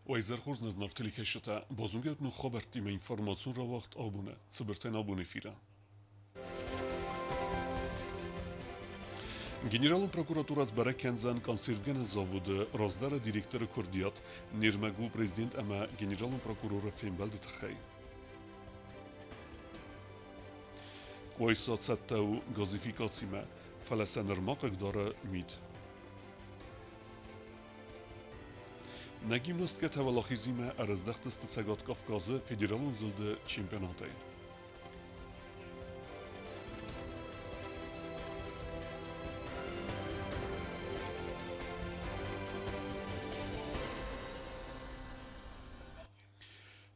Уӕ хорз нӕ зынаргъ телекӕсджытӕ, базонгӕ ног хабӕрттимӕ информацион рауагъд абоны цыбыртӕн абон эфиры. Генералон прокуратура сбӕрӕг кӕндзӕн консервгӕнӕн заводы раздӕры директоры куырдиат не рмӕг у президент ӕмӕ генералон прокуроры фембӕлды тыххӕй. Къуайса цӕттӕ у газификацимӕ, фӕлӕ сӕ нырма хъыгдары мит. Нӕ гимнасткӕтӕ уӕлахизимӕ ӕрӕздӕхтысты Цӕгат Кавказы федералон зылды чемпионатӕй.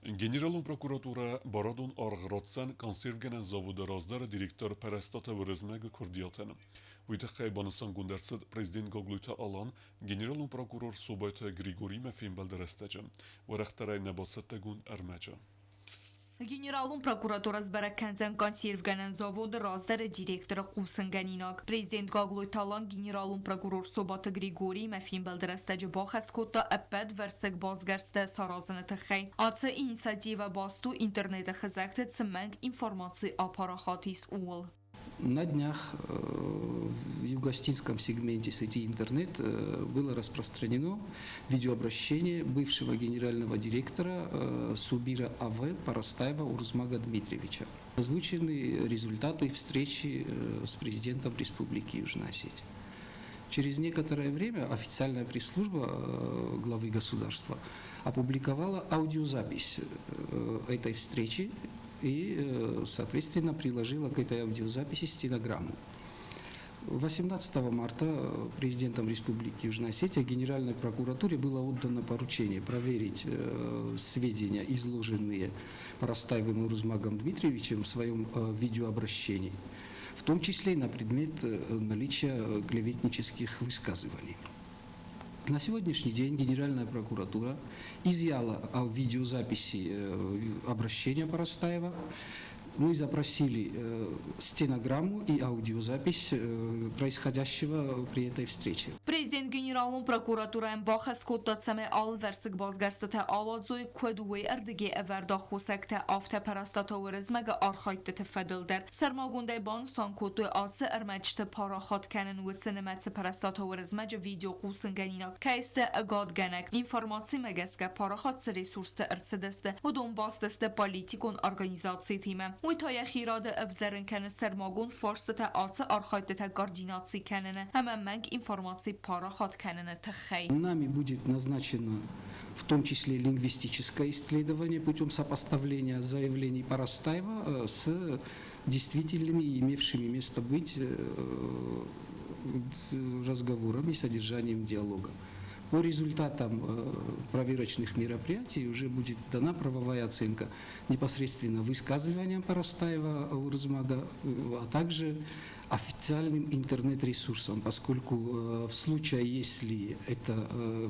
Генералон прокуратурӕ барадон аргъ ратдзӕн консервгӕнӕн заводы раздӕры директор Пӕрӕстаты Уырызмӕгы куырдиатӕн. Уый тыххӕй банысангонд ӕрцыд президент Гаглойты Алан генералон прокурор Собайты Григоримӕ фембӕлды рӕстӕджы. Уӕрӕхдӕрӕй нӕ бацӕттӕгонд ӕрмӕджы. Генералон прокуратура сбӕрӕг кӕндзӕн консервгӕнӕн заводы раздӕры директоры хъусынгӕнинаг. Президент Гаглойты Алан генералон прокурор Собаты Григориимӕ фембӕлды рӕстӕджы бахӕс кодта ӕппӕтвӕрсыг басгӕрсттӕ саразыны тыххӕй. Ацы инициативӕ баст у интернеты хызӕгты цы мӕнг информаци апарахат ис, ууыл. На днях в юго-осетинском сегменте сети интернет было распространено видеообращение бывшего генерального директора Субира А.В. Парастаева Урузмага Дмитриевича. Озвучены результаты встречи с президентом Республики Южная Осетия. Через некоторое время официальная пресс-служба главы государства опубликовала аудиозапись этой встречи и, соответственно, приложила к этой аудиозаписи стенограмму. 18 марта президентом Республики Южная Осетия Генеральной прокуратуре было отдано поручение проверить сведения, изложенные Парастаевым Урузмагом Дмитриевичем в своем видеообращении, в том числе и на предмет наличия клеветнических высказываний. На сегодняшний день Генеральная прокуратура изъяла видеозаписи обращения Парастаева. Мы запросили стенограмму и аудиозапись происходящего при этой встрече. Президент генералон прокуратурӕйӕн бахӕс кодта, цӕмӕй алывӕрсыг басгӕрстытӕ ауадзой, куыд уый ӕрдыгӕй ӕвӕрд аххосӕгтӕ, афтӕ Пӕрӕстаты Уырызмӕгы архайдтыты фӕдыл дӕр. Сӕрмагондӕй банысан кодтой ацы ӕрмӕджыты парахат кӕнын уыцы нымӕцы Пӕрӕстаты Уырызмӕджы видеохъусынгӕнинаг кӕй сты ӕгадгӕнӕг информацимӕ гӕсгӕ парахат цы ресурстӕ ӕрцыдысты, уыдон баст сты политикон организацитимӕ. Уый та йӕхи рады ӕвзӕрын кӕны сӕрмагонд фарстытӕ ацы архайдтытӕ координаци кӕныны ӕмӕ мӕнг информаци парахат кӕныны тыххӕй. Нами будет назначено в том числе лингвистическое исследование путем сопоставления заявлений Парастаева с действительными и имевшими место быть разговорами и содержанием диалога. По результатам проверочных мероприятий уже будет дана правовая оценка непосредственно высказываниям Парастаева Урзмага, а также официальным интернет-ресурсом, поскольку в случае, если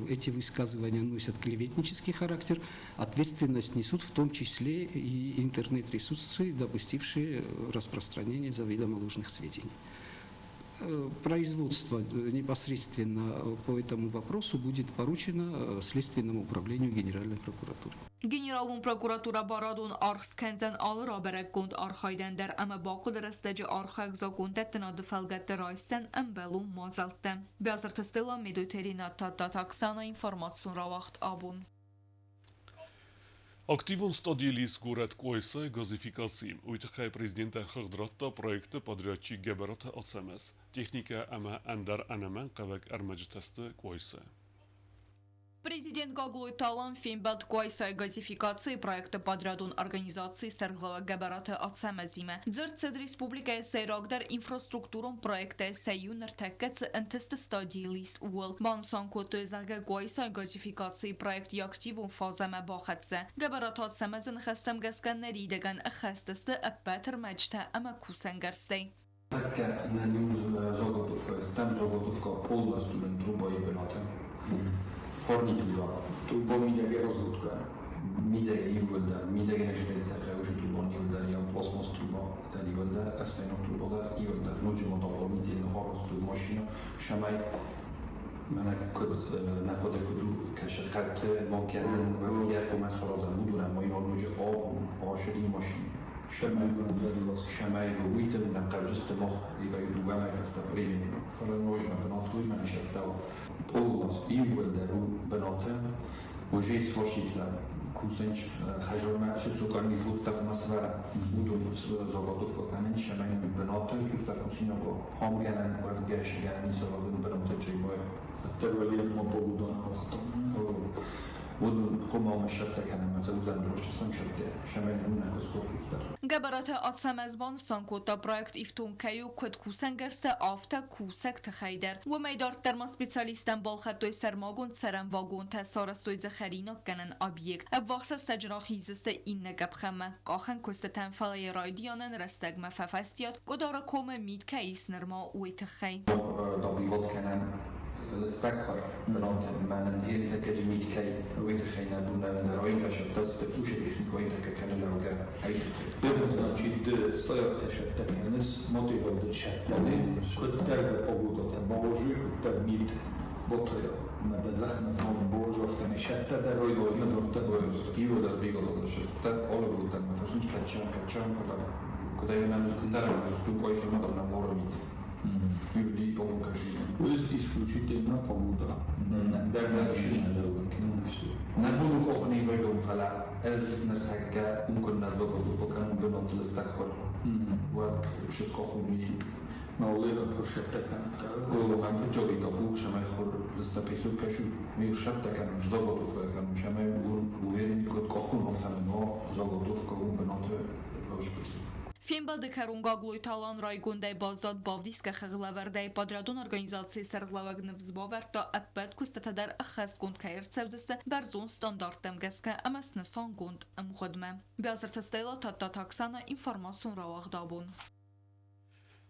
эти высказывания носят клеветнический характер, ответственность несут в том числе и интернет-ресурсы, допустившие распространение заведомо ложных сведений. Производство непосредственно по этому вопросу будет поручено Следственному управлению Генеральной прокуратуры. Генералон прокуратурӕ барадон аргъ скӕндзӕн алы рабӕрӕггонд архайдӕн дӕр ӕмӕ бахъуыды рӕстӕджы архайӕг закондӕттынады фӕлгӕтты райсдзӕн ӕмбӕлон мадзӕлттӕ. Биазырты Стелла, Медойты Ренат, Тадтаты Оксана, информацион рауагъд абон. Активон стадийыл ис горӕт Къуайсайы газификаци. Уый тыххӕй президентӕн хыгъд радта проекты подрядчик Гӕбӕраты Ацӕмӕз. Техникӕ ӕмӕ ӕндӕр ӕнӕмӕнгхъӕуӕг ӕрмӕджытӕ сты Къуайсайы. Президент Гаглойты Алан фембӕлд Къуайсайы газификацийы проекты подрядон организацийы сӕргълӕууӕг Гӕбӕраты Ацӕмӕзимӕ. Дзырд цыд республикӕйы сӕйрагдӕр инфраструктурон проекттӕй сӕ иу ныртӕккӕ цы ӕнтысты стадийыл ис, ууыл. Банысан кодтой, зӕгъгӕ, Къуайсайы газификацийы проект йӕ активон фазӕмӕ бахӕццӕ. Гӕбӕраты Ацӕмӕзы ныхӕстӕм гӕсгӕ ныридӕгӕн ӕххӕст сты ӕппӕт ӕрмӕджытӕ ӕмӕ кусӕнгӕрзтӕй. Нӕ золотовка полностью трубой бынаты. Фурнитура. Трубо мидӕгӕй разводка. Мидӕгӕй иууылдӕр, мидӕгӕй нӕ зыдӕйттӕ хъӕуы трубон иууылдӕр, йӕ пластмасс труба дӕр иууылдӕр, ӕфсӕйнаг труба дӕр иууылдӕр. Ноджы ма дополнительно арӕзт у машинӕ, цӕмӕй мӕнӕ куыд нӕ хъуыды куыд у, خط ماکرن و فیت و مسارازن بودونم ما اینا لوج آب آشری ماشین شمای ويتم نقل مخ يبقى يدوما يفستقرين فلا نوج ما بنات وي ما نشتاو بولس ايول درو بنات وجي سوشيتلا كوسنش خجر ما شتسوكاني فوت مسوره بودون زاگادوف کنن شمای بنات توست كوسينو هم گنن و گش گنن سرازن بنات چی باید الترواليات ما بودون ودون خما مشتت کنم مثلا وزن درشتسم شده شمای نمونه کستوسوستر Гӕбӕраты Ацӕмӕз банысан кодта проект ифтонг кӕй у куыд кусӕнгӕрзтӕ, афтӕ кусӕг тыхӕй дӕр. Уымӕй дарддӕр ма специалисттӕн балхӕдтой сӕрмагонд цӕрӕн вагонтӕ, сарӕзтой дзы хӕринаггӕнӕн объект. Ӕввахс рӕстӕджы рахиздзысты иннӕ къӕпхӕнмӕ. Къахӕн куыстытӕн, фӕлӕ йӕ райдианӕн рӕстӕгмӕ фӕфӕстиат, Къуыдары комы мит кӕй ис нырма, уый тыххӕй. ضبيبات كان الاستكفر بنات من هي تكجميت كي ويتخينا دون دراين تشتت تكوش تكنيكوين تككن لو كان Бебназчид стояк тешеттекенис мотивадын шеттени куттер погода божуй куттер мит ботоя مدى زخمة هون بوج وفتني شتى ده روي دوفنا دوفتا يودا بيغودا شتت اول بودا ما فرسنش كاتشان كاتشان فلا كدا ينام زندara жсту кой фима да мора мит. Юли обукажи. Uz исключительно погода. Не буду кохни بيدوم فلا از نستحق ممكن نزوج وكان بنط الاستغفر وشو سكوخني موليرا خرشتة كانت وكان في جوي دابو شما يخور لستا بيسو كشو مي شتى كان مش زغطوف كان شما يقول وغير كنت كوخون مفتمنو زغطوف كون بنط لوش بيسو. Фембӕлды кӕрон Гаглойты Алан райгондӕй баззад бавдисгӕ хыгълӕвӕрдӕй. Подрядон организацийы сӕргълӕууӕг ныфс бавӕрдта, ӕппӕт куыстытӕ дӕр ӕххӕстгонд кӕй ӕрцӕудзысты бӕрзонд стандарттӕм гӕсгӕ ӕмӕ снысангонд ӕмгъуыдмӕ. Биазырты Стелла, Тадтаты Оксана, информацион рауагъд абон.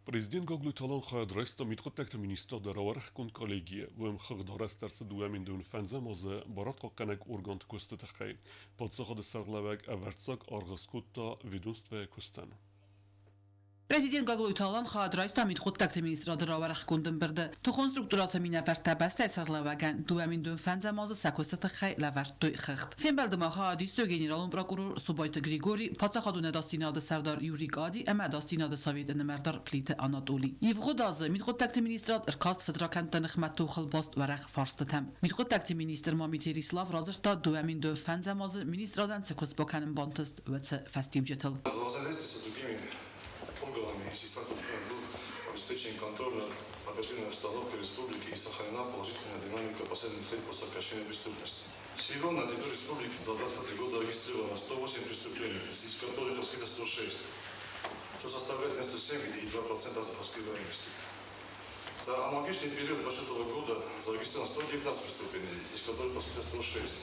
Президент Гаглойты Алан хайад райста мидхъуыддӕгты министрады рауӕрӕхгонд коллегийы, уым хыгъд арӕзт ӕрцыд 2025 азы барадхъахъхъӕнӕг органты куысты тыххӕй. Паддзахады сӕргълӕууӕг ӕвӕрццаг аргъ скодта ведомствӕйы куыстӕн. Президент Гаглойты Алан хайад райста мидхъуыддӕгты министрады рауӕрӕхгонд ӕмбырды. Тыхон структурӕты минӕвӕрттӕ бӕстӕйы сӕргълӕууӕгӕн 2025 азы сӕ куысты тыххӕй лӕвӕрдтой хыгъд. Фембӕлды ма хайад истой генералон прокурор Цубайты Григори, паддзахадон ӕдасдзинады сӕрдар Юрий Гади ӕмӕ ӕдасдзинады советы нымӕрдар Плиты Анатоли. Ивгъуыд азы мидхъуыддӕгты министрад ӕркаст фыдракӕндты ныхмӕ тохыл баст уӕрӕх фарстытӕм. Мидхъуыддӕгты министр Мамиты Эрислав радзырдта 2025 азы министрадӕн цы куыст бакӕнын бантыст, уыцы фӕстиуджытыл. Органами был обеспечен контроль над оперативной обстановкой республики и сохранена положительная динамика последних лет по сокращению преступности. Всего на территории республики за 2025 год зарегистрировано 108 преступлений, из которых раскрыто 106, что составляет 97,2% раскрываемости. За аналогичный период 2024 года зарегистрировано 119 преступлений, из которых раскрыто 106,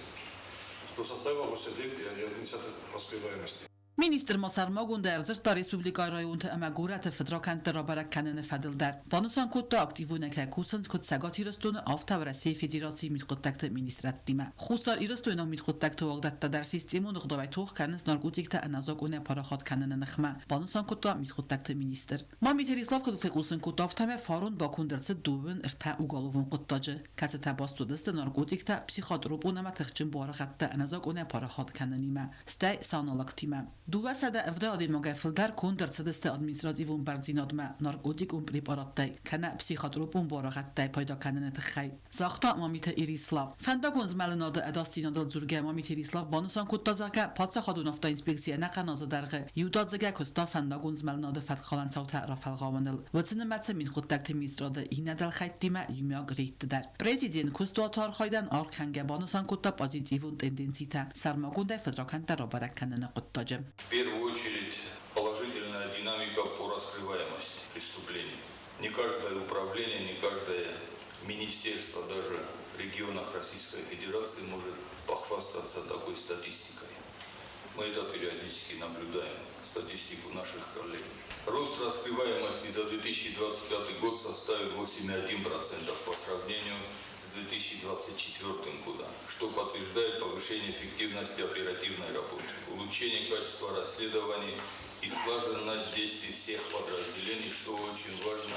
что составило 89,1% раскрываемости. Министр ма сӕрмагондӕй ӕрдзырдта республикӕйы районты ӕмӕ горӕты фыдракӕндты рабӕрӕг кӕныны фӕдыл дӕр. Банысан кодта, активонӕй кӕй кусынц куыд Цӕгат Ирыстоны, афтӕ Уӕрӕсейы Федерацийы мидхъуыддӕгты министрадтимӕ. Хуссар Ирыстойнаг мидхъуыддӕгты уагдӕттӕ дӕр системон ӕгъдауӕй тох кӕнынц наркотиктӕ ӕнӕзакъонӕй парахат кӕныны ныхмӕ, банысан кодта мидхъуыддӕгты министр. Мамиты Эрислав куыд фехъусын кодта, афтӕмӕй фарон баконд ӕрцыд 23 уголовон хъуыддаджы, кӕцытӕ баст уыдысты наркотиктӕ, психотропон ӕмӕ тыхджын буарыгъӕдтӕ ӕнӕзакъонӕй парахат кӕнынимӕ, стӕй сӕ аналогтимӕ. 270 адӕймагӕй фылдӕр конд ӕрцыдысты административон бӕрндзинадмӕ наркотикон препараттӕй кӕнӕ психотропон буарыгъӕдтӕй пайда кӕныны тыххӕй, загъта Мамиты Эрислав. Фӕндагон змӕлынады ӕдасдзинадыл дзургӕ Мамиты Эрислав банысан кодта, зӕгъгӕ, паддзахадон автоинспекци ӕнӕхъӕн азы дӕргъы иудадзыгӕй куыста фӕндагон змӕлынады фӕткхалӕн цаутӕ рафӕлгъауыныл. Уыцы нымӕцы мидхъуыддӕгты министрады иннӕ дӕлхӕйттимӕ иумиаг рейдты дӕр. Президент куыстуаты архайдӕн аргъ кӕнгӕ банысан кодта позитивон тенденцитӕ, сӕрмагондӕй фыдракӕндтӕ рабӕрӕг кӕныны хъуыддаджы. В первую очередь положительная динамика по раскрываемости преступлений. Не каждое управление, не каждое министерство даже в регионах Российской Федерации может похвастаться такой статистикой. Мы это периодически наблюдаем, статистику наших коллег. Рост раскрываемости за 2025 год составит 8,1% по сравнению с 2024 годом, что подтверждает повышение эффективности оперативной работы, улучшение качества расследований и слаженность действий всех подразделений, что очень важно,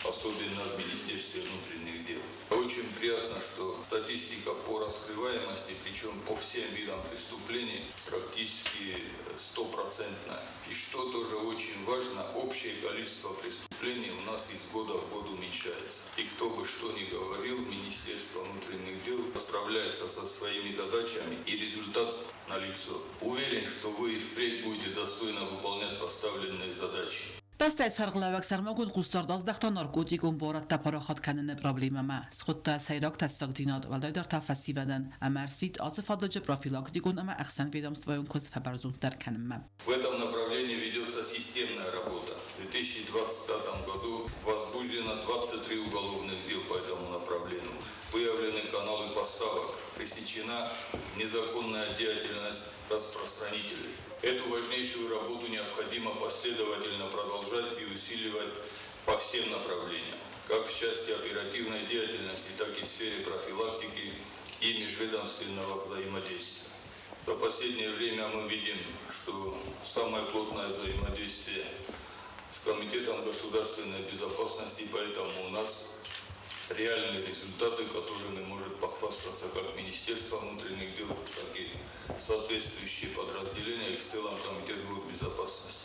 особенно в Министерстве внутренних дел. Очень приятно, что статистика по раскрываемости раскрываемости, причем по всем видам преступлений, практически стопроцентная. И что тоже очень важно, общее количество преступлений у нас из года в год уменьшается. И кто бы что ни говорил, Министерство внутренних дел справляется со своими задачами, и результат налицо. Уверен, что вы и впредь будете достойно выполнять поставленные задачи. Бӕстӕйы сӕргълӕууӕг сӕрмагонд хъусдард аздӕхта наркотикон буарадтӕ парахат кӕныны проблемӕмӕ. Схуыдта сӕйраг тӕссагдзинад, уӕлдайдӕр та фӕсивӕдӕн, ӕмӕ ӕрсидт ацы фадыджы профилактикон ӕмӕ ӕхсӕнведомствӕйон куыст фӕбӕрзонддӕр кӕнынмӕ. В этом направлении ведется системная работа. В 2025 году возбуждено 23 уголовных дел по этому направлению. Выявлены каналы поставок, пресечена незаконная деятельность распространителей. Эту важнейшую работу необходимо последовательно продолжать и усиливать по всем направлениям, как в части оперативной деятельности, так и в сфере профилактики и межведомственного взаимодействия. За последнее время мы видим, что самое плотное взаимодействие с Комитетом государственной безопасности, поэтому у нас реальные результаты, которыми может похвастаться как Министерство внутренних дел, так и соответствующие подразделения и в целом Комитет госбезопасности.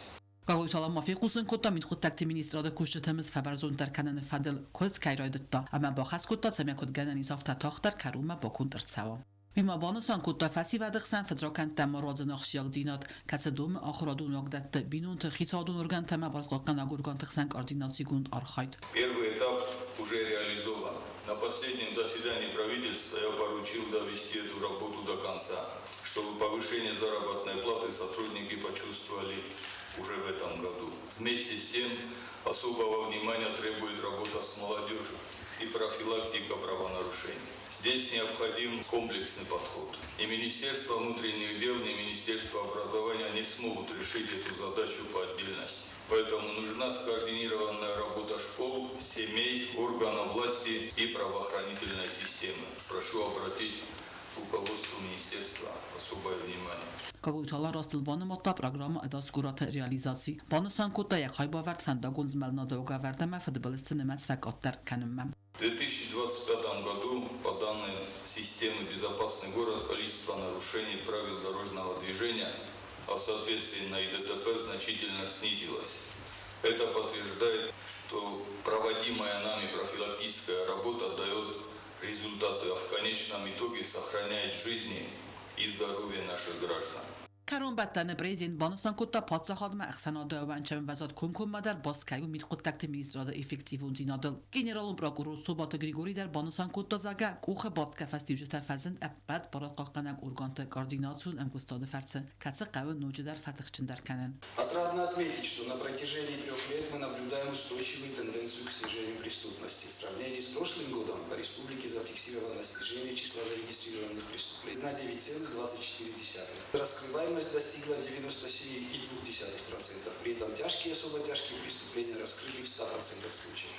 Гаглойты Алан ма фехъусын кодта, Мидхъуыддӕгты министрады кусджыты мызд фӕбӕрзонддӕр кӕныны фӕдыл куыст кӕй райдыдта, ӕмӕ бахӕс кодта, цӕмӕй куыд гӕнӕн ис, афтӕ тагъддӕр кӕронмӕ баконд ӕрцӕуа. Уый ма банысан кодта, фӕсивӕды хсӕн фыдракӕндтӕ ма руадзыны ахсджиагдзинад, кӕцы домы ахуырадон уагдӕтты, бинонты, хицауадон органтӕ ӕмӕ барадхъахъхъӕнӕг органты хсӕн координацигонд архайд. Первый этап уже реализован. На последнем заседании правительства я поручил довести эту работу до конца, чтобы повышение заработной платы сотрудники почувствовали уже в этом году. Вместе с тем, особого внимания требует работа с молодежью и профилактика правонарушений. Здесь необходим комплексный подход. Ни Министерство внутренних дел, ни Министерство образования не смогут решить эту задачу по отдельности. Поэтому нужна скоординированная работа школ, семей, органов власти и правоохранительной системы. Прошу обратить руководству министерства особое внимание. Гаглойты Алан растыл банымадта программӕ Ӕдас горӕт-ы реализаци. Банысан кодта, йӕ хайбавӕрд фӕндагон змӕлынады уагӕвӕрд ӕмӕ фыдбылызты нымӕц фӕкъаддӕр кӕнынмӕ. В 2025 году, по данным системы «Безопасный город», количество нарушений правил дорожного движения, а соответственно и ДТП, значительно снизилось. Это подтверждает, что проводимая нами профилактическая работа дает результаты, а в конечном итоге сохраняет жизни и здоровье наших граждан. Кӕронбӕттӕны президент банысан кодта, паддзахадмӕ ӕхсӕнады ӕууӕнчы ӕмвӕзад комкоммӕдӕр баст кӕй у мидхъуыддӕгты министрады эффективондзинадыл. Генералон прокурор Собаты Григорий дӕр банысан кодта, зӕгъгӕ, къухы бафтгӕ фӕстиуджытӕ фӕзынд ӕппӕт барадхъахъхъӕнӕг органты координацион ӕмгуыстады фӕрцы, кӕцы хъӕуы ноджыдӕр фӕтыхджындӕр кӕнын. Отрадно отметить, что на протяжении 3 лет мы наблюдаем устойчивую тенденцию к снижению преступности. В сравнении с прошлым годом по республике зафиксировано снижение числа зарегистрированных преступлений на 9,24. Раскрываемость достигла 97,2%. При этом тяжкие и особо тяжкие преступления раскрыли в 100% случаев.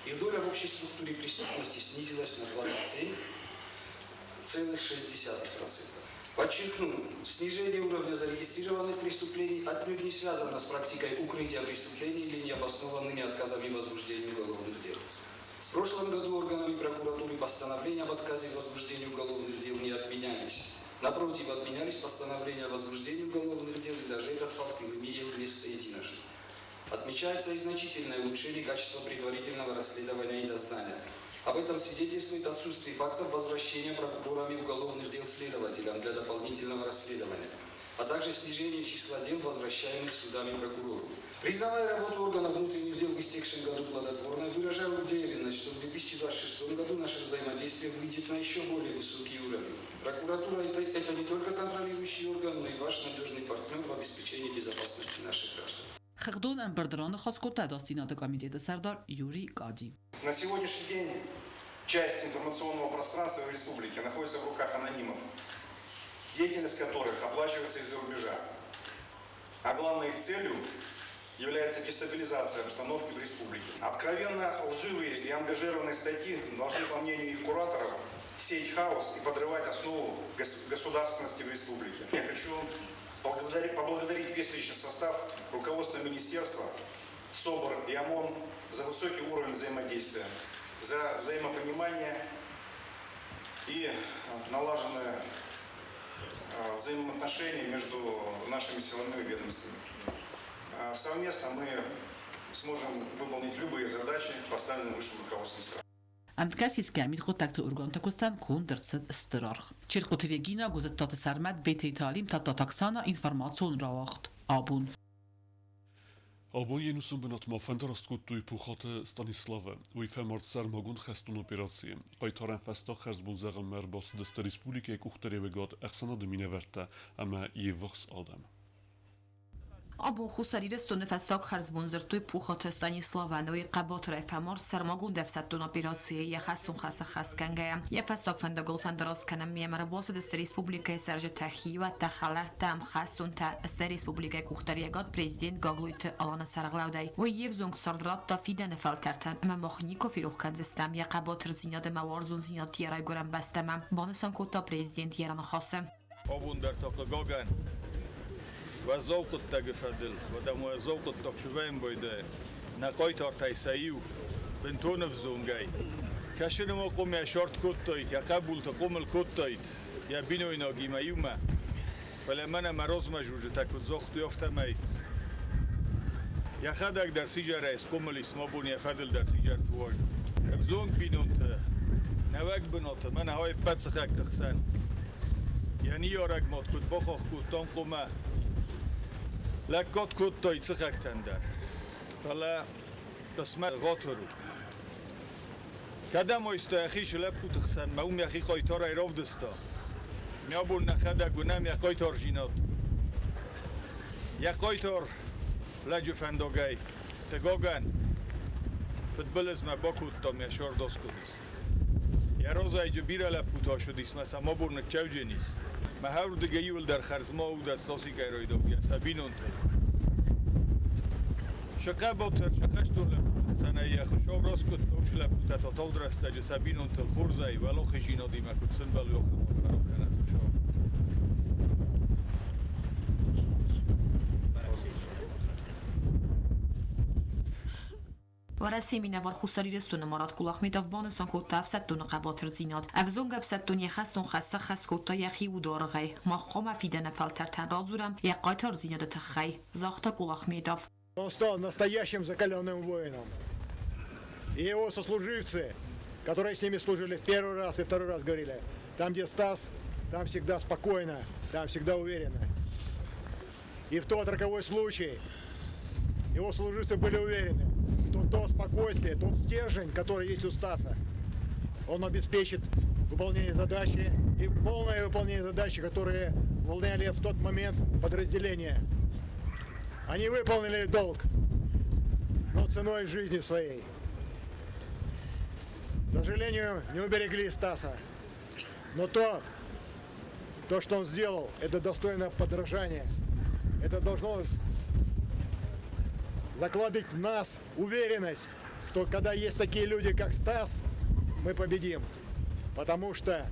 Их доля в общей структуре преступности снизилась на 27,6%. Подчеркну, снижение уровня зарегистрированных преступлений отнюдь не связано с практикой укрытия преступлений или необоснованными отказами в возбуждении уголовных дел. В прошлом году органами прокуратуры постановления об отказе в возбуждении уголовных дел не отменялись. Напротив, отменялись постановления о возбуждении уголовных дел, и даже этот факт имел место единожды. Отмечается и значительное улучшение качества предварительного расследования и дознания. Об этом свидетельствует отсутствие фактов возвращения прокурорами уголовных дел следователям для дополнительного расследования, а также снижение числа дел, возвращаемых судами прокурору. Признавая работу органов внутренних дел в истекшем году плодотворной, выражаю уверенность, что в 2026 году наше взаимодействие выйдет на еще более высокий уровень. Прокуратура это не только контролирующий орган, но и ваш надежный партнер в обеспечении безопасности наших граждан. Хыгъдон ӕмбырды раныхас кодта Ӕдасдзинады комитеты сӕрдар Юрий Кади. На сегодняшний день часть информационного пространства в республике находится в руках анонимов, деятельность которых оплачивается из-за рубежа. А главной их целью является дестабилизация обстановки в республике. Откровенно лживые и ангажированные статьи должны, по мнению их кураторов, сеять хаос и подрывать основу государственности в республике. Я хочу поблагодарить весь личный состав, руководство министерства, СОБР и ОМОН за высокий уровень взаимодействия, за взаимопонимание И налажены взаимоотношения между нашими силовыми ведомствами. Совместно мы сможем выполнить любые задачи, поставленные высшим руководством страны. Ӕмткӕй сисгӕ мидхъуыддӕгты органты куыстӕн конд ӕрцыд стыр аргъ. Черкъоты Регина, Гуызыттаты Сӕрмӕт, Бететы Алим, Тадтаты Оксана, информацион рауагъд Абон. Абон йе нусон бынатмӕ фӕндараст кодтой Пухаты Станиславы. Уый фӕмард сӕрмагонд хӕстон операцийы. Хъайтарӕн фӕстаг хӕрзбон зӕгъынмӕ ӕрбацыдысты республикӕйы къухдариуӕгад, ӕхсӕнады минӕвӕрттӕ ӕмӕ йе ввахс адӕм. Абон Хуссар Ирыстоны фӕстаг хӕрзбон дзырдтой Пухаты Станиславӕн. Уый хъӕбатырӕй фӕмард сӕрмагонд ӕфсӕддон операцийы йӕ хӕстон хӕс ӕххӕст кӕнгӕйӕ. Йӕ фӕстаг фӕндагыл фӕндараст кӕнӕм ӕмӕ ӕрбацыдысты республикӕйы цӕрджытӕ, хиуӕттӕ, хӕлӕрттӕ, ӕмхӕстонтӕ, сты республикӕйы къухдариуӕгад президент Гаглойты Аланы сӕргълӕудӕй. Уый йе взонг цард радта фидӕны фӕлтӕртӕн ӕмӕ мах никуы ферох кӕндзыстӕм йӕ хъӕбатырдзинад ӕмӕ уарзондзинад йӕ райгуырӕн бӕстӕмӕ, банысан кодта президент йӕ раныхасы. Абон дӕр та, хъыгагӕн, уӕззау хъуыддаджы фӕдыл, уӕдӕ уӕззау хъуыддаг сывӕйын байдайы. Нӕ хъайтартӕй сӕ иу, бынтон ӕвзонгӕй. Кӕсыны ма хъом йӕ сарт кодтаид, йӕ хъӕбулты хъомыл кодтаид йӕ бинойнагимӕ иумӕ. Фӕлӕ мӕнӕ мӕ размӕ жужжытӕ куыд загътой, афтӕмӕй йӕхӕдӕг дӕр сидзӕрӕй схъомыл ис, ма бон йӕ фӕдыл дӕр сидзӕрты уаз. Ӕвзонг бинонты нӕуӕг бынаты мӕнӕ ай ӕппӕт сыхӕгты хсӕн. Йӕ ныййарӕг мад куыд бахахх кодтам хъуымӕ, лӕггад кодтай сыхӕгтӕн дӕр. Фӕлӕ хъысмӕт ӕгъатыр у. Кӕдӕм айста йӕхи лӕппуты хсӕнмӕ, уым йӕхи хъайтарӕй равдыста. Мӕ абон нӕхӕдӕг уынӕм йӕ хъайтардзинад. Йӕ хъайтар лӕджы фӕндагӕй, хъыгагӕн, фыдбылызмӕ бакодтам йӕ сӕрдаскъуыдис. Йӕ разӕйджы бирӕ лӕппутӕ ацыдис мӕ сӕ ма бон ныццӕудженис. Мӕ хӕрдыгӕй иуылдӕр хӕрзмӕ удӕс сосикӕй райдаугӕ сӕ бинонтӕй. Сӕ хъӕбатыр, сӕ хӕстон лӕппуты хсӕнӕй йӕ Хуыцау раскъуыдта уыцы лӕппутӕ та тагъд рӕстӕджы сӕ бинонтыл хорзӕй, уӕлахиздзинадимӕ куыд сӕмбӕлой, ахӕм арфӕ ракӕнӕд Хуыцау. Уӕрӕсейы минӕвар Хуссар Ирыстоны Марат Кулахметов банысан кодта ӕфсӕддоны хъӕбатырдзинад. Ӕвзонг ӕфсӕддон йӕ хӕстон хӕс сӕххӕст кодта йӕхи ударгъӕй. Мах хъуамӕ фидӕны фӕлтӕртӕн радзурӕм йӕ хъайтардзинады тыххӕй, загъта Кулахметов. Он стал настоящим закаленным воином. И его сослуживцы, которые с ними служили в первый раз и второй раз, говорили, там, где Стас, там всегда спокойно, там всегда уверенно. И в тот роковой случай его служивцы были уверены, что то спокойствие, тот стержень, который есть у Стаса, он обеспечит выполнение задачи и полное выполнение задачи, которые выполняли в тот момент подразделения. Они выполнили долг, но ценой жизни своей. К сожалению, не уберегли Стаса. Но то, что он сделал, это достойно подражания. Это должно закладывать в нас уверенность, что когда есть такие люди, как Стас, мы победим. Потому что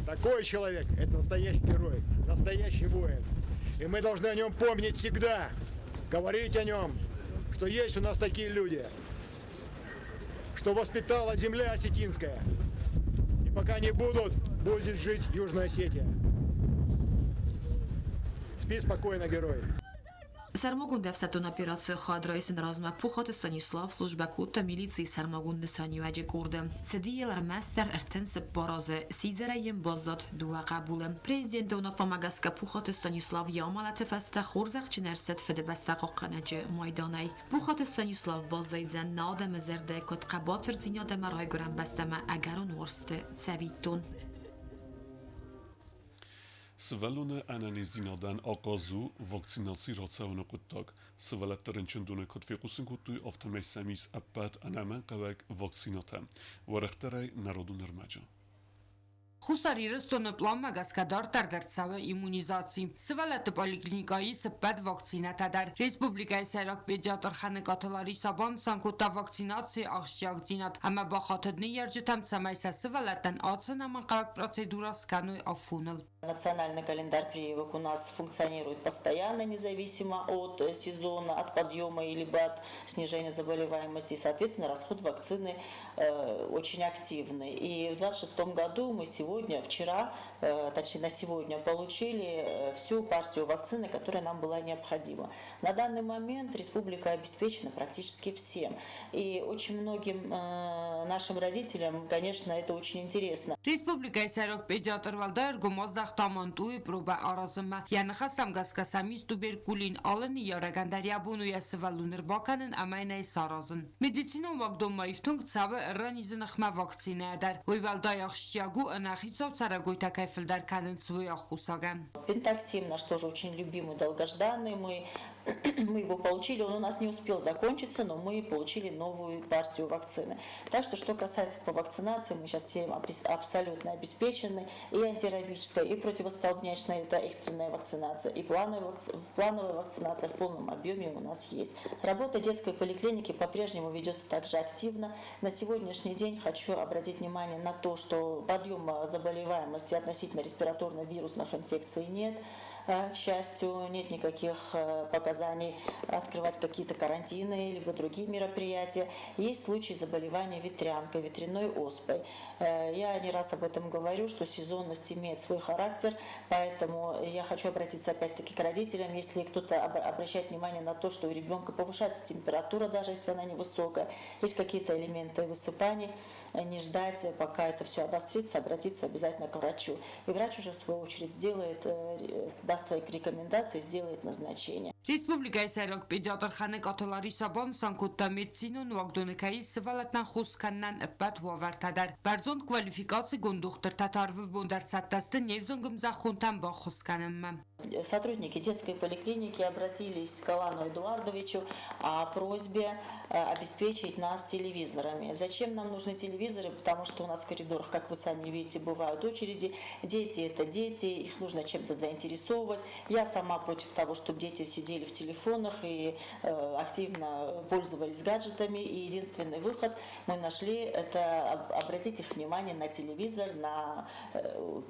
такой человек – это настоящий герой, настоящий воин. И мы должны о нем помнить всегда, говорить о нем, что есть у нас такие люди, что воспитала земля осетинская. И пока не будут, будет жить Южная Осетия. Спи спокойно, герой. Сӕрмагонд ӕфсӕддон операцийы хайад райсыны размӕ Пухаты Станислав службӕ кодта милицийы сӕрмагонд нысаниуӕджы къорды. Цыди йыл ӕрмӕстдӕр 34 азы, сидзӕрӕй йын баззад дыууӕ хъӕбулы. Президенты уынаффӕмӕ гӕсгӕ Пухаты Станислав йӕ амӕлӕты фӕстӕ хорзӕхджын ӕрцыд Фыдыбӕстӕ хъахъхъӕнӕджы майданӕй. Пухаты Станислав баззайдзӕн нӕ адӕмы зӕрдӕйы куыд хъӕбатырдзинад ӕмӕ райгуырӕн бӕстӕмӕ ӕгӕрон уарзты цӕвиттон. Сывӕллоны ӕнӕниздзинадӕн ахъаз у вакцинаци рацӕуыны хъуыддаг. Сывӕллӕтты рынчындоны куыд фехъусын кодтой, афтӕмӕй сӕм ис ӕппӕт ӕнӕмӕнгхъӕуӕг вакцинӕтӕ. Уӕрӕхдӕрӕй народон ӕрмӕджы. Хуссар Ирыстоны пъланмӕ гӕсгӕ дарддӕр дӕр цӕуы иммунизаци. Сывӕллӕтты поликлиникӕйы ис ӕппӕт вакцинӕтӕ дӕр. Республикӕйы сӕйраг педиатр Хӕныкъаты Лариса банысан кодта вакцинацийы ахсджиагдзинад ӕмӕ бахатыд ныййарджытӕм, цӕмӕй сӕ сывӕллӕттӕн ацы ӕнӕмӕнгхъӕуӕг процедурӕ скӕной афоныл. Национальный календарь прививок у нас функционирует постоянно, независимо от сезона, от подъема или от снижения заболеваемости. И, соответственно, расход вакцины очень активный. И в 2026 году мы сегодня сегодня, вчера, точнее на сегодня, получили всю партию вакцины, которая нам была необходима. На данный момент республика обеспечена практически всем. И очень многим нашим родителям, конечно, это очень интересно. Республикӕйы сӕйраг педиатр уӕлдай ӕргом аздӕхта Мантуйы пробӕ аразынмӕ. Йӕ ныхӕстӕм гӕсгӕ сӕм ис туберкулин. Алы ныййарӕгӕн дӕр йӕ бон у йӕ сывӕллоны ӕрбакӕнын ӕмӕ йын ӕй саразын. Медицинон уагдонмӕ ифтонг цӕуы ӕрранизы ныхмӕ вакцинӕйӕ дӕр. Уый уӕлдай ахсджиаг у, ӕнӕхицау цӕрӕгойтӕ кӕй фылдӕр кӕнынц, уый аххосагӕн. Пентаксим наш тоже очень любимый, долгожданный. Мы его получили, он у нас не успел закончиться, но мы получили новую партию вакцины. Так что, что касается по вакцинации, мы сейчас всем абсолютно обеспечены. И антирабическая, и противостолбнячная, это экстренная вакцинация, и плановая вакцинация в полном объеме у нас есть. Работа детской поликлиники по-прежнему ведется также активно. На сегодняшний день хочу обратить внимание на то, что подъема заболеваемости относительно респираторно-вирусных инфекций нет. К счастью, нет никаких показаний открывать какие-то карантины либо другие мероприятия. Есть случаи заболевания ветрянкой, ветряной оспой. Я не раз об этом говорю, что сезонность имеет свой характер, поэтому я хочу обратиться опять-таки к родителям. Если кто-то обращает внимание на то, что у ребенка повышается температура, даже если она невысокая, есть какие-то элементы высыпаний, не ждать, пока это все обострится, обратиться обязательно к врачу. И врач уже в свою очередь сделает, даст свои рекомендации, сделает назначение. Республикӕйы сӕйраг педиатр Ханыкъаты Лариса банысан кодта, медицинон уагдоны кӕй ис сывӕллӕттӕн хос кӕнынӕн ӕппӕт уавӕртӕ дӕр. Бӕрзонд квалификацигонд дохтыртӕ та ӕрвылбон дӕр цӕттӕ сты не взонг ӕмзӕххонтӕн баххуыс кӕнынмӕ. Сотрудники детской поликлиники обратились к Алану Эдуардовичу о просьбе обеспечить нас телевизорами. Зачем нам нужны телевизоры? Потому что у нас в коридорах, как вы сами видите, бывают очереди. Дети – это дети, их нужно чем-то заинтересовывать. Я сама против того, чтобы дети сидели в телефонах и активно пользовались гаджетами. И единственный выход мы нашли – это обратить их внимание на телевизор, на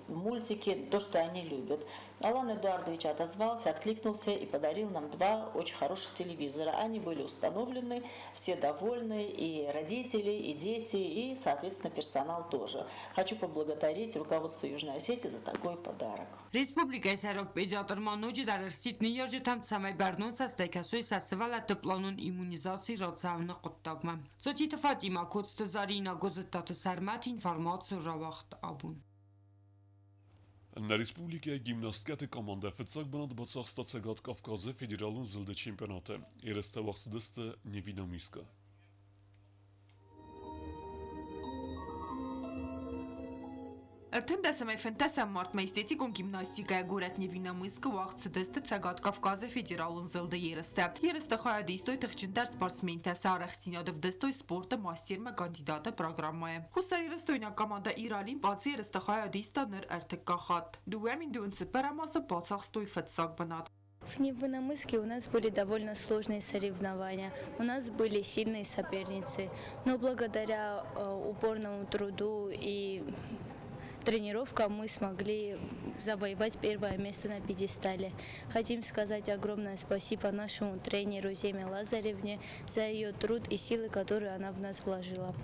мультики, то, что они любят. Алан Эдуардович отозвался, откликнулся и подарил нам два очень хороших телевизора. Они были установлены, все довольны, и родители, и дети, и, соответственно, персонал тоже. Хочу поблагодарить руководство Южной Осетии за такой подарок. Республикӕйы сӕйраг педиатр ма ноджыдӕр ӕрсидт ныййарджытӕм, цӕмӕй бӕрнон цӕстӕй кӕсой сӕ сывӕллӕтты планон иммунизаци рацӕуыны хъуыддагмӕ. Цоциты Фатимӕ, Коцты Заринӕ, Гуырдзыттаты Сӕрмӕт, информацион рауагъд Абон. Нӕ республикӕйы гимнасткӕты командӕ фыццаг бынат бацахста Цӕгат Кавказы федералон зылды чемпионаты. Ерыстӕ уагъд цыдысты Невинномысскы. 13-ӕмӕ 15-ӕм мартмӕ эстетикон гимнастикӕйӕ горӕт Невинномысскы уагъд цыдысты Цӕгат Кавказы федералон зылды ерыстӕ. Ерысты хайад истой тыхджындӕр спортсментӕ, сӕ арӕхстдзинад ӕвдыстой спорты мастермӕ кандидаты программӕйы. Хуссарирыстойнаг командӕ Иралимп ацы ерысты хайад иста ныр ӕртыккаг хатт. 2024-ӕм азы бацахстой фыццаг бынат. В Невинномысске у нас были довольно сложные соревнования, у нас были сильные соперницы, но благодаря упорному труду и тренировкам мы смогли завоевать первое место на пьедестале. Хотим сказать огромное спасибо нашему тренеру Земе Лазаревне за ее труд и силы, которые она в нас вложила.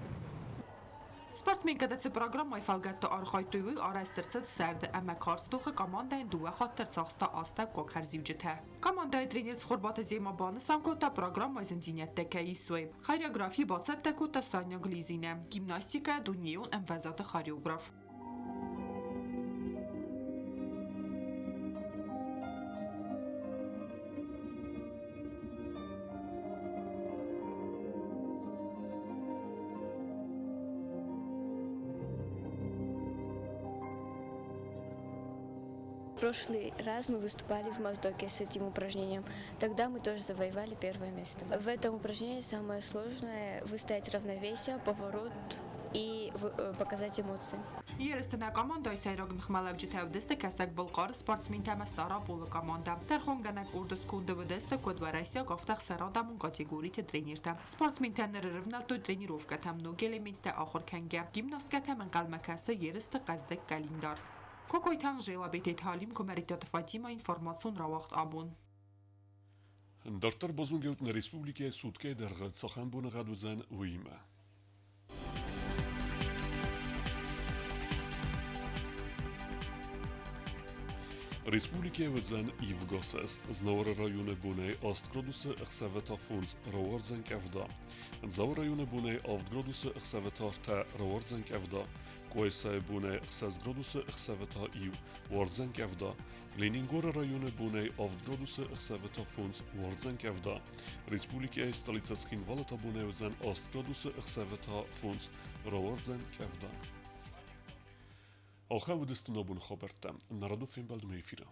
Спортсменкӕтӕ цы программӕйы фӕлгӕтты архайдтой, уый арӕзт ӕрцыд сӕрды ӕмӕ карз тохы командӕйӕн дыууӕ хатты ӕрцахста астӕуккаг хӕрзиуджытӕ. Командӕйы тренер Цхуырбаты Зема банысан кодта, программӕйы зындзинӕдтӕ кӕй ис, уый. Хореографи бацӕттӕ кодта Саня Глизина, гимнастикӕйӕ дунейон ӕмвӕзады хореограф. В прошлый раз мы выступали в Моздоке с этим упражнением. Тогда мы тоже завоевали первое место. В этом упражнении самое сложное выстоять равновесие, поворот и показать эмоции. Ерысты нӕ командӕйы сӕйраг ныхмӕлӕуджытӕ уыдысты Кӕсӕг-Балхъары спортсментӕ ӕмӕ Стъараполы командӕ. Тӕрхонгӕнӕг къорды сконды уыдысты куыд уӕрӕсейаг, афтӕ ӕхсӕнадӕмон категориты тренертӕ. Спортсментӕ ныр ӕрывнӕлдтой тренировкӕтӕм, ног элементтӕ ахуыр кӕнгӕ. Гимнасткӕтӕм ӕнхъӕлмӕ кӕсы ерысты хъӕздыг къӕлиндар. Кокойты Анжела, Бететы Алим, Куымӕридтаты Фатимӕ, информацион рауагъд Абон. Дарддӕр базонгӕут нӕ республикӕйы суткӕйы дӕргъы цахӕм боныгъӕд уыдзӕн, уыимӕ. Республикӕйы уыдзӕн ивгӕ цӕст. Знауыры районы бонӕй 8 градусы, ӕхсӕвы та 5, рауардзӕн къӕвда. Дзауы районы бонӕй 7 градусы, ӕхсӕвы та 3, рауардзӕн къӕвда. Къуайсайы бонӕй 6 градусы, ӕхсӕвы та 1, уардзӕн къӕвда. Ленингоры районы бонӕй 7 градусы, ӕхсӕвы та 5, уардзӕн къӕвда. Республикӕйы столицӕ Цхинвалы та бонӕй уыдзӕн 8 градусы, ӕхсӕвы та 5, рауардзӕн къӕвда. Ахӕм уыдысты нӕ боны хабӕрттӕ. Нӕ радон фембӕлдмӕ эфиры.